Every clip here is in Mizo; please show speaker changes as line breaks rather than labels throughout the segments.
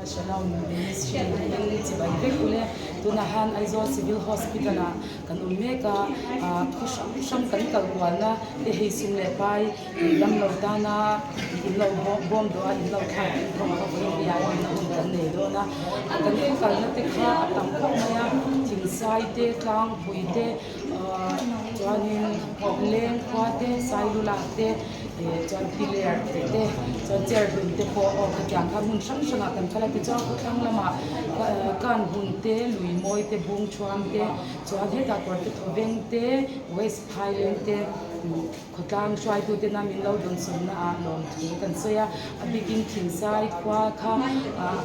Shalom Ministry in chibai vek ule. Tunah han Aizawl Civil Hospital ah kan awm mek a, ah khaw hrang hrang kan kal kualna te hei sum leh pai ih damlo tana in lo bawm dawh a in lo thlak in thawm kha vawiin biah hian hun kan nei dawn a. Kan khaw kalna te kha a tam khawp mai a, thingsai te, tlangpui te, ah chuanin leng khua te, sailula te. Ih chuan piler tih te chuan chair hlun te pawh aw khatiang kha hmun hrang hrangah kan kal a tichuan khawthlang lamah kan hun te lui mawi te bung thuam te chuan hetah kawr te thawveng te west phailen te khawtlang hruaitu tena min lo dawnsawnna ah lawmthu kan sawi a a bikin thingsai khua kha ah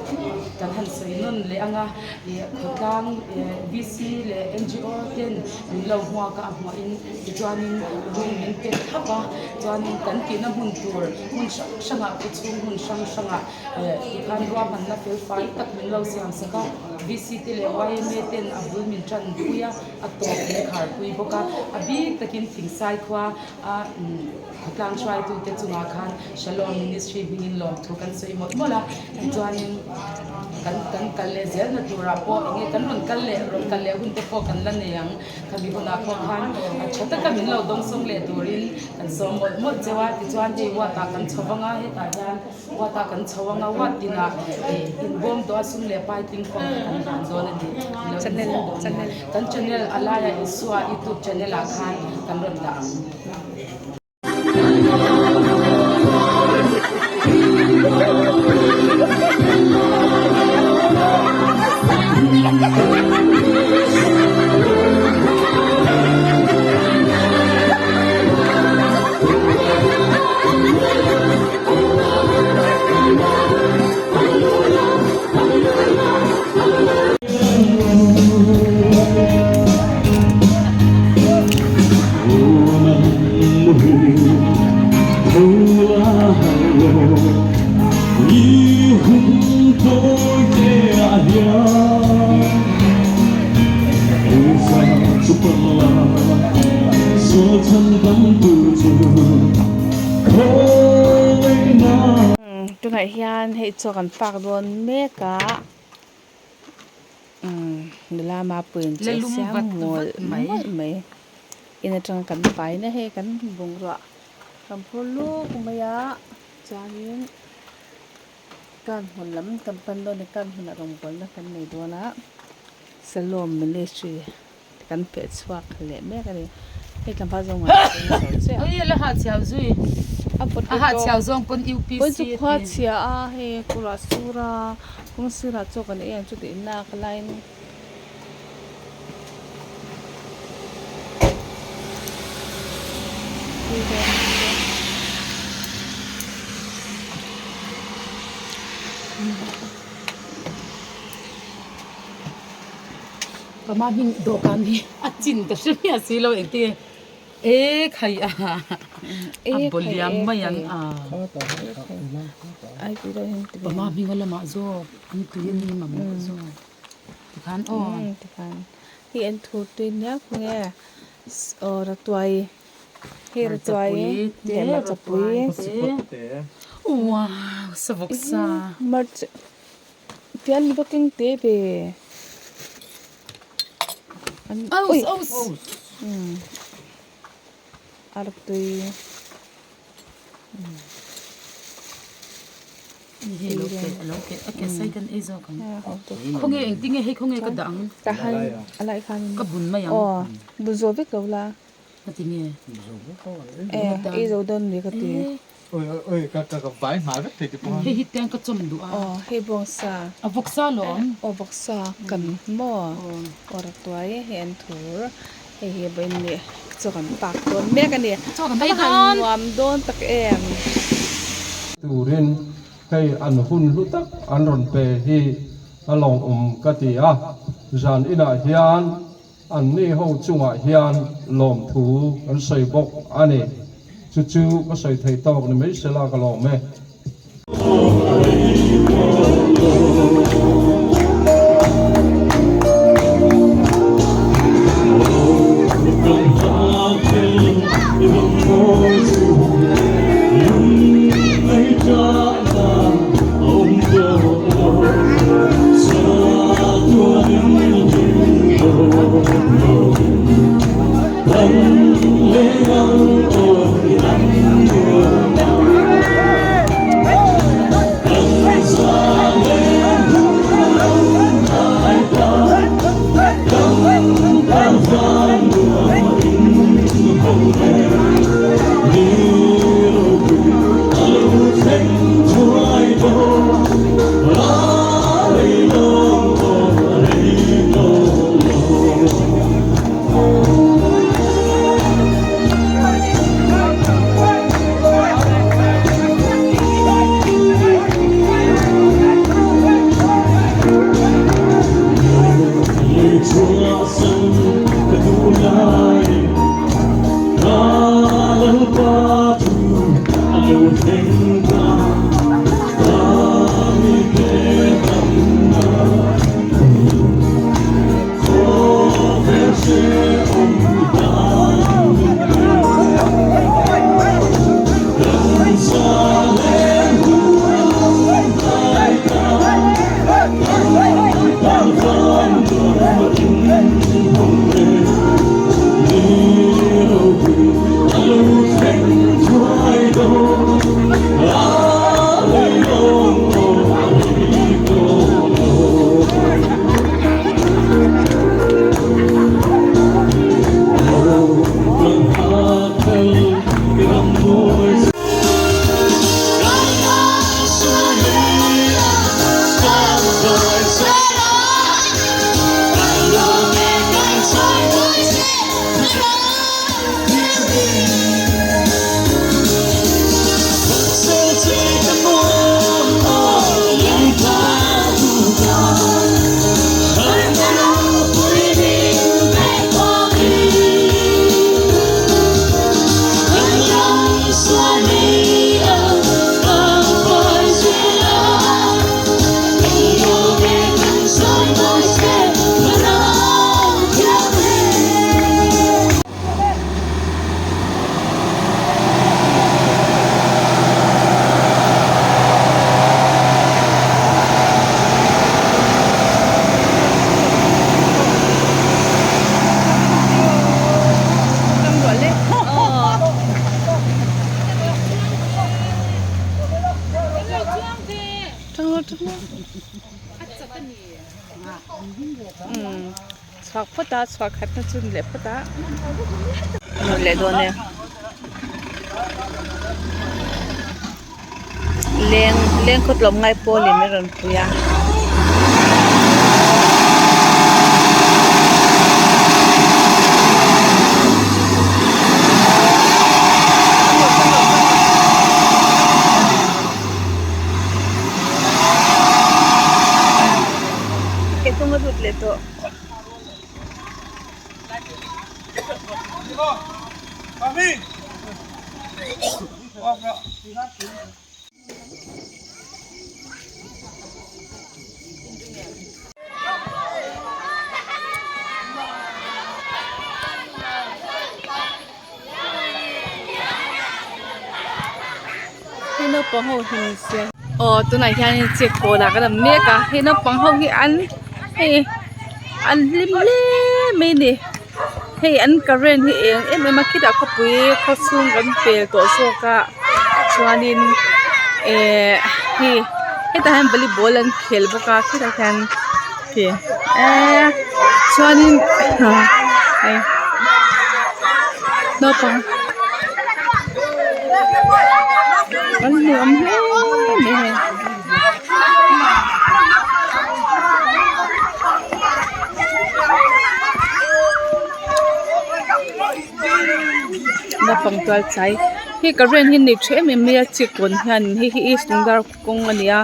kan han sawi nawn leh ang a ih khawtlang ih V C leh N G O ten min lo hmuak a a hmuahin tichuanin room min pe thlap a chuanin kan tihna hmun tur hmun hrang hrangah khaw chhung hmun hrang hrangah eh tikhan ruahmanna fel fai tak min lo siam sak a V C te leh Y M A ten a bul min tan pui a a tawp min khar pui bawk a a bik takin thingsai khua a khawtlang hruaitute chungah khan Shalom Ministry hmingin lawmthu kan sawi mawlh mawlh a tichuanin kan kan kal leh zelna turah pawh eng nge kan rawn kal leh rawn kal leh hun te pawh kan la nei ang khami hunah pawh khan a tha taka min lo dawngsawng leh turin kan sawm mawlh mawlh cheu a tichuan hei ward ah kan chho vang a hetah hian ward ah kan chho ang a ward tinah ih inbawm tawh a sum leh pai tling khawm kha kan hlan dawn a ni
Channel channel
kan channel a laia Isua youtube channel ah khan kan rawn dah ang.
Tunah hian hei chaw kan pak dawn mek a. Nula Mapuiin chu a siam mawlh mawlh mai. In atanga kan faina hei kan bungrua kan phur luk mai a chuanin kan hmun lam kan pan dawn a ni kan hmunah rawngbawlna kan nei dawn a Salom Ministry kan feh chhuak leh mek a ni. Hei tlangval zawng ah chuan zo chiah.
Oi la ha chhiau zui.
A pawt
A ha chhiau zawng pawn UPC
Pawn chu khua chhia a hei kawrah sur a kawng sirah chaw kan ei ang chu tih nak laiin
Ka ma hming dawhkan hi a chin ka hre miah si lo engtin nge e khai a a bawliam mai ang a pa ma hming a lamah zawk an tui a ni mamawh zawk tikhan aw
tikhan hei an thur tui nia khawnge aw ratuai hei ratuai te hmarchapui
te wow savawk sa
hmarcha Tian mi va keng te ve.
Aus aus.
Artui.
Hei lo ke lo ke a ke sai kan ei zawk ang. Khawnge engtin nge hei khawnge ka dah ang.
Ka han a lai khan.
Ka bun mai ang.
Aw bun zawh vek lo la.
Ka ti nge.
Eh ei zo dawn ni ka ti.
Oi oi oi ka ka ka vai nghal vek thei ti pawh.
Hei hi tiang ka chawm duh a.
Aw hei bawngsa.
A vawksa lawm.
Aw vawksa kan maw. Aw rawtuai hei an thur. Hei hi vawiin nih chaw kan pak dawn mek a ni.
Chaw kan ei
A han
dawn.
nuam dawn tak em.
Turin hei an hun hlu tak an rawn pe hi a lawmawm ka ti a, zan inah hian Anni ho chungah hian lawmthu kan sawi bawk a ni. Chu chu ka sawi thei tawk ni mai sela ka lawm e.
Umm chhuak phawt a chhuak khat na chu ni leh phawt a ni leh dawn e leng leng khaw tlawm ngai pawl in a rawn pui a. Ke tung a lut leh tawh. Hei naupang ho hlim sia aw tunah hianin check kawn ah kan awm mek a hei naupang ho hi an hei an hlim hle mai a ni hei an current hi eng em em a khitah khawpui khaw chhung kan pel tawh zawk a chuanin ehh hei hetah hian volleyball an khel bawk a khitah khian khi eee chuanin hei naupang an nuam hle mai hei. Naupang tual chai hei current hi nei tha em em mai a chekawn hian hei hi east lungdar kawng a ni a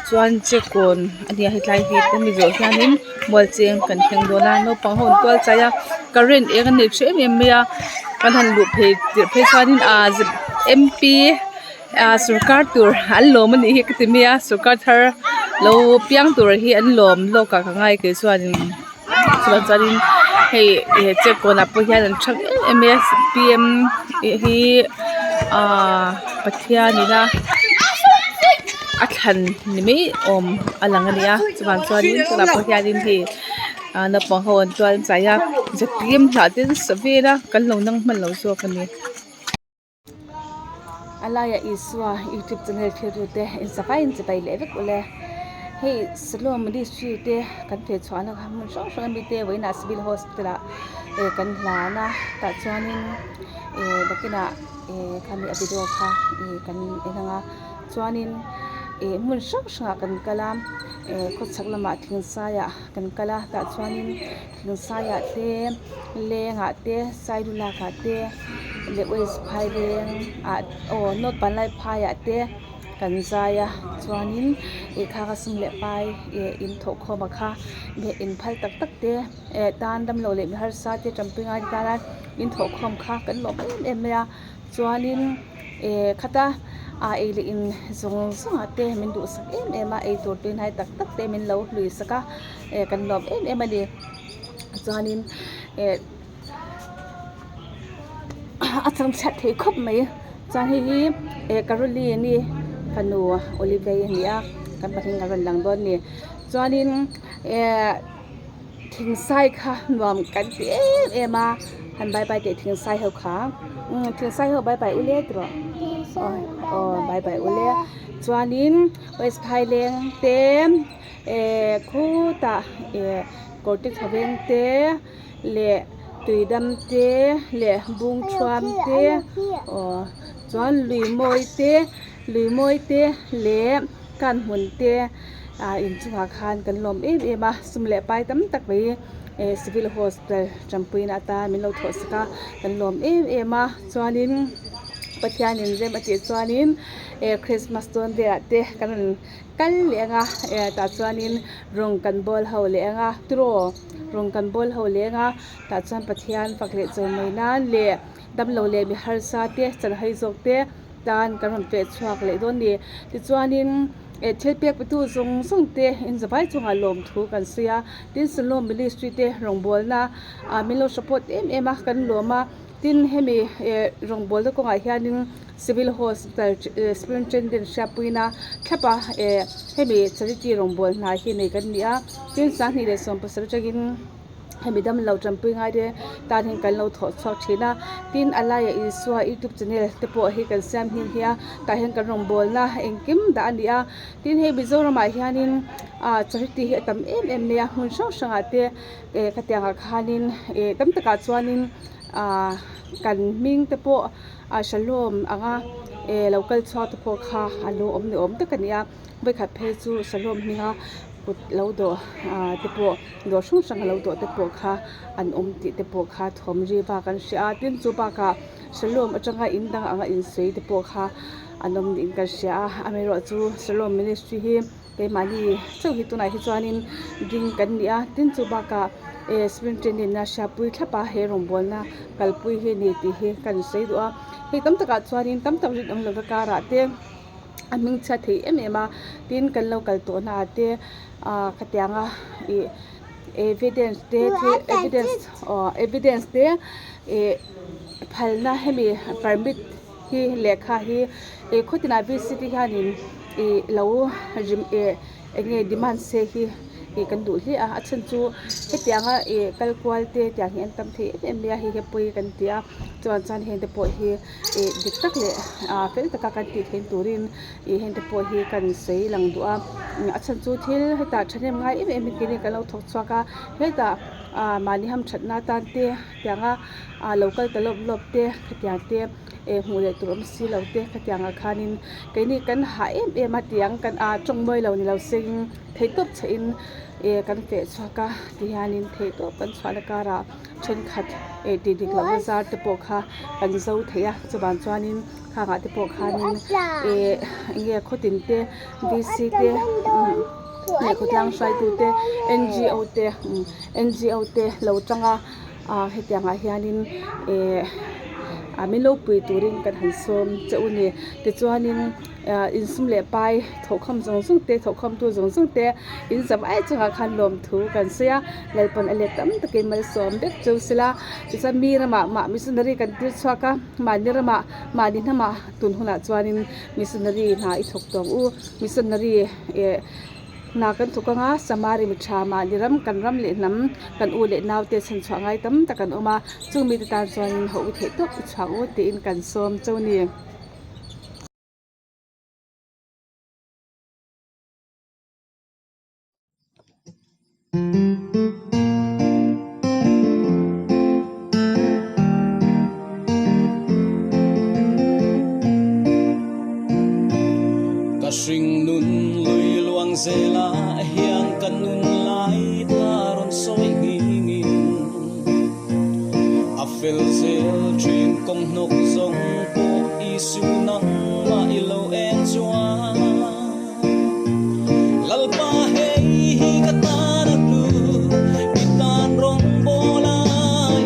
chuan chekawn a ni a hetlai hi hemi zawh hianin mualcheng kan thleng dawn a naupang ho an tual chai a current eng a nei tha em em mai a kan han luh phei tirh phei chuanin ahh M P ah sorkar tur an lawm a nih hi ka ti mai a sorkar thar lo piang tur hi an lawm lawk ah ka ngai kei chuanin chuvang chuanin hei ih chekawn ah pawh hian an tha em em mai a P M hi ahh Pathian in a a thlan ni mai awm a lang a ni a chuvang chuanin tunah pawh hianin hei ah naupang ho an tual chai a zahpim hnah te an sa vel a kan lo nang hman lo zawk a ni. A laiah Isua youtube channel thilrute insafaiin chibai leh vek ule. Hei Siloam ministry te kan feh chhuahna kha hmun hrang hrang ami te vawiinah civil hospital ah eh kan hlan a tah chuanin eh nakinah eh khami a video kha eh kan en ang a chuanin eh hmun hrang hrangah kan kal a eh khawchhak lamah thingsaiah kan kal a tah chuanin. Thingsaiah te lengah te sailulakah te leh west phaileng ah aw north vanlaiphaiah te kan zai a chuanin ih kha kha sum leh pai ih in thawh khawm a kha in phal tak tak te eh tan damlo leh mi harsa te tanpui ngai te tana in thawh khawm kha kan lawm em em mai a chuanin eh khata ah ei leh in zawng zawng ah te min duhsak em em a eitur tuihnai tak tak te min lo hlui sak a. eh kan lawm em em a ni chuanin eh a changchhiat thei khawp mai chuan hei hi eh Caroline-i fanu Olivia-i a ni a kan pahnih a rawn lang dawn a ni chuanin eh thingsai kha nuam kan ti em em a han bye bye teh thingsai ho kha umm thingsai ho bye bye ule ti rawh aw bye bye ule chuanin west phaileng te. Ehh khutah ehh kawr te tha veng te leh tuidam te leh bung thuam te aw chuan lui mawi te lui mawi te leh kan hmun te ah inchungah khan kan lawm em em a sum leh pai tam tak mai ehh civil hospital tanpuina atan min lo thawh sak a kan lawm em em a chuanin Pathianin rem a tih chuanin ehh christmas dawn velah te kan rawn. Kal leh ang a eh tah chuanin rawng kan bawl ho leh ang a tiraw rawng kan bawl ho leh ang a tah chuan Pathian fak leh chaw mai nan leh damlo leh mi harsa te chanhai zawk te tan kan rawn feh chhuak leh dawn a ni tichuanin eh thil pek pe tu zawng zawng te in zavai chungah lawmthu kan sawi a tin Siloam ministry te rawngbawlna ah min lo support em em a kan lawm a tin hemi eh rawngbawlna kawngah hianin. Civil Hospital Superintendent hriatpuina thlap a eh hemi charity rawngbâwl hna hi nei kan ni a tin 27 atangin. Hemi damlo tanpui ngai te tan hian kan lo thawh chhuak thin a, tin a laiah Isua youtube channel te pawh hi kan siam hin hi a, tah hian kan rawngbawlna engkim dah a ni a, tin hei Mizoramah hianin ah charity hi a tam em em mai a, hmun hrang hrangah te eh khatiangah khanin eh tam takah chuanin ah kan hming te pawh ah Shalom anga eh lo kal chhuak te pawh kha a lo awm ni awm tak a ni a. Vawikhat phei chu Shalom hminga kut lo dawh ah te pawh dawr hrang hrang a lo dawh te pawh kha an awm tih te pawh kha thawm ri vak an hria a tin chu bakah Shalom atanga in dang anga insawi te pawh kha an awm niin kan hria a amaherawhchu Shalom ministry hi keimahni chauh hi tunah hi chuanin ding kan ni a tin chu bakah eh superintendent a hriatpui thlap a he rawngbawlna kalpui hi a ni tih hi kan sawi duh a hei tam takah chuanin tam tak rinawm lova karah te. a hming chhiat thei em em a tin kan lo kal tawh na ah te ah khatiang a ih evidence te thil evidence aw evidence te ih phalna hemi permit hi lehkha hi ih khawtinah v c te hianin ih lo rim ih eng nge demand se hi ih kan duh hle a a chhan chu hetianga ih kal kual te tiang hi an tam thei em em mai a hei hi pawi kan ti a chuan chuan heng te pawh hi. Ih dik tak leh ah fel taka kan tih theih turin ih heng te pawh hi kan sawi lang duh a a chhan chu thil hetah thahnem ngai em em hi keini kan lo thawk chhuak a hetah ah mahni hamthatna atan te tianga ah lo kal ta lawp lawp te khatiang te eh hmuh leh tur awm si lo te khatiang ah khanin keini kan hah em em a tiang kan ah tawng mawi lo ni lo seng theihtawp chhe in eh kan feh chhuak a tihianin theihtawp kan chhuahna karah. Thenkhat eh tih dik lohna zar te pawh kha kan zo thei a chuvang chuanin khangah te pawh khanin eh enge khawtin te v c te leh khawtlang hruaitu te n g o te n g o te lo tanga ah hetiangah hianin eh ah min lo pui turin kan han sawm che u ni tichuanin. Ah insum leh pai thawhkhawm zawng zawng te thawhkhawm tu zawng zawng te in zam ai chungah khan lawmthu kan sawi a lalpawn a let tam takin malsawm vek chu sela tichuan mi ramah mah missionary kan tir chhuak a mahni ramah mahni hnamah tun hunah chuanin missionary hna i thawk tawng u missionary eh hna kan thawk anga samari mi tha mahni ram kan ram leh hnam kan u leh nau te chhanchhuah ngai tam tak an awm a chung mite tan chuanin ho u theih tawp i chhuak u tiin kan sawm chauh a ni.
Ka hring nun lui luang zela hian ka nun lai ta rawn sawi nghingin A fel zel thin kawng hnawk zawng pawh Isu nangmah i lo en chuan Lalpa hei hi ka tan a hlu i tan rawngbawl a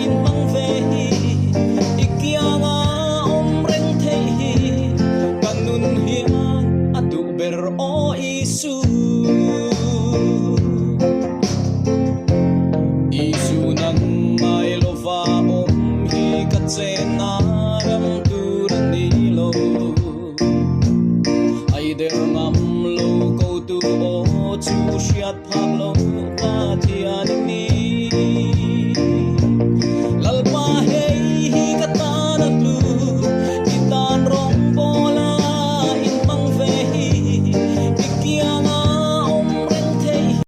inhmang ve hi i kianga awm reng theih hi ka nun hian a duh ber aw Isu. Isu nangmai lova awm hi ka chenna ram tur a ni lo. Ai der ngam lo ko tu aw chu hriat phak lo